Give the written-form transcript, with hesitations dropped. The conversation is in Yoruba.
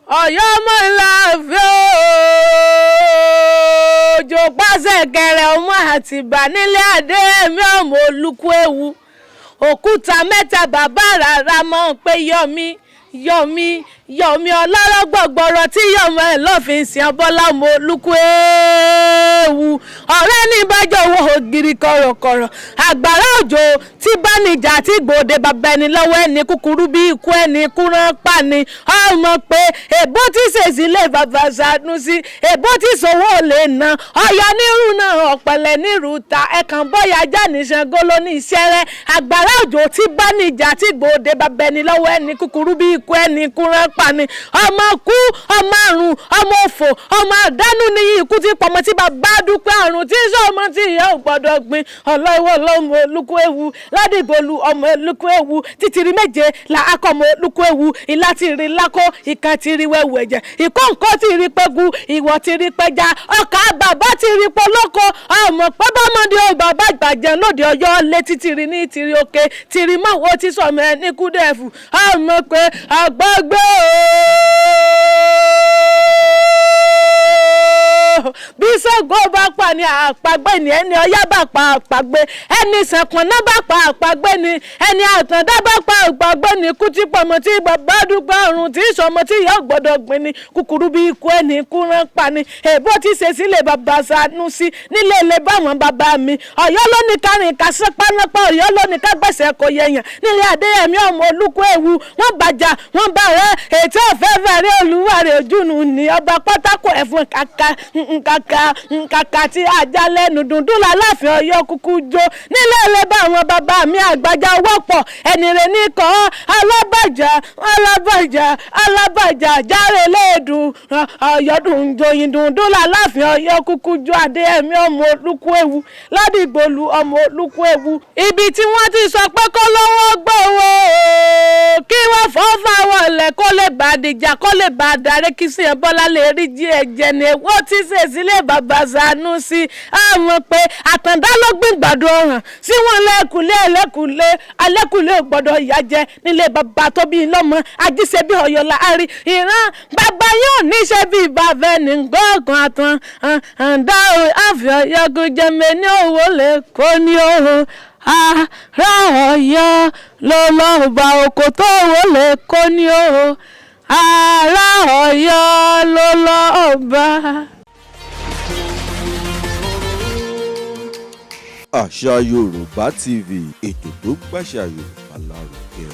Ọ̀yọ́ mọ̀ láàfin òjò pàṣẹ kẹrẹ ọmọ Àtìbà nílé adé ẹ̀mí ọmọ olùkú ewu òkúta mẹ́ta bàbá rárá mọ̀ pé yọmí yọmí yọmí ọlọ́rọ̀ gbọ̀gbọ̀rọ̀ tí yọmọ ẹ̀ lọ́fin sìn abọ́lá ọmọ olùkú ewu ọ̀rẹ́ ní ìbájọ́ owó ògiri kọ̀rọ̀kọ̀rọ̀ àgbàrá òjò tí bá níjà tí gbòde bàbá ẹni lọ́wọ́ ẹni kúkúrú bí ikú ẹni kúrán pa ni ọmọ pé èbó tí ṣèṣì lè bàbá Sanusi èbó tí sòwò lè na ọyọ nírú náà ọ̀pẹ̀lẹ̀ nírú ta ẹ̀kàn bọ́yà jáde Ṣàngó ló ní iṣẹ́ rẹ̀ àgbàrá òjò tí bá níjà tí gbòde bàbá ẹni lọ́wọ́ ẹni kúkúrú bí ikú ẹni kúrán pa ni ọmọ kú ọmọ àrùn ọmọ òfò ọmọ àdánù ní ikú tí pọmọ tí bàbá dúpẹ́ àrùn tí sọmọ tí ìyá ò gbọ́dọ̀ gbin ọlọ́wọ́ lọ́mọ olùkú ewu ládìgbòlù ọmọ olùkú ewu títìrí méje là akọ ọmọ olùkú ewu ìlà ti rí lákó ìkan ti rí wẹ̀wù ẹ̀jẹ̀ ìkóǹkó ti rí pẹ́gu ìwọ̀ ti rí pẹ́já ọkà bàbá ti rí polóko ọmọ pẹ́bọ́mọdé ò bàbá gbàjẹ́ lóde ọyọ́ létí tìrí ní tìrí òkè tìrí mọ́wọ́ tí sọmọ ẹ ní kúdẹ̀fù ọmọ pé àgbàgbé ooo bí Ṣàngó bá pa ni àpagbé ni ẹni Ọya bá pa àpagbé ẹni Ṣànpọ̀nná bá pa àpagbé ni ẹni Àtàndá bá pa àpagbé ni kú tí pọmọ tí bàbá dúpẹ́ ọ̀run tí sọmọ tí ìyá gbọ́dọ̀ gbin ni kúkúrú bí ikú ẹni kúrán pa ni èbó tí ṣe sílẹ̀ bàbá Sanusi nílé ilé báwọn bàbá mi Ọ̀yọ́ ló ní kárìn ká sánpánápá Ọ̀yọ́ ló ní ká gbẹ̀sẹ̀ kò yẹyàn nílé Adéyẹmí ọmọ olúkú ewu wọ́n bàjá wọ́n bá rẹ ètò ọ̀fẹ́ fẹ́rẹ́ olúwarẹ̀ ojúnu ní ọba pátákó ẹ̀fọn kàkà nkàkà nkàkà tí ajá lẹ́nu dundun lálàáfíà Ọ̀yọ́ kúkú jó nílé ilé báwọn bàbá mi àgbàjá wọ́pọ̀ ẹni rẹ̀ ní kọ́ alábàjá alábàjá alábàjá járe léèdùn ọ̀yọ́dún joyin dundun lálàáfíà Ọ̀yọ́ kúkú jó Adéyẹmí ọmọ olúkú ewu ládìgbòlù ọmọ olúkú ewu ibi tí wọ́n ti sọ pé kó lówó gbowó kí wọ́n fọ́ fáwọn ọ̀lẹ̀ kó lè bá dìjà kó lè bá darí kí sí ẹ bọ́lá lè rí jí ẹ̀jẹ̀ ni wọ́n ti ṣe sílé bàbá Sanusi àwọn pé Àtàndá ló gbìn gbàdo ọ̀ràn sí wọn lẹ́kùlé ẹlẹ́kùlé alẹ́kùlé ò gbọ́dọ̀ ìyá jẹ nílé bàbá tó bí lọ́mọ ajíṣe bí Ọ̀yọ́ láàrin ìran bàbá yóò níṣẹ́ bí bàbá ẹni gbọ̀ngàn àtàn àǹdá àfi ọ̀yọ́gùn jẹ́mi ní owó lè kó ní òhò ará Ọ̀yọ́ ló lọ́ọ́ bá oko tó owó lè kó ní òhò ará Ọ̀yọ́ ló lọ́ọ́ bá. Àṣà Yorùbá TV, ètò tó gbàṣà Yorùbá lárugẹ.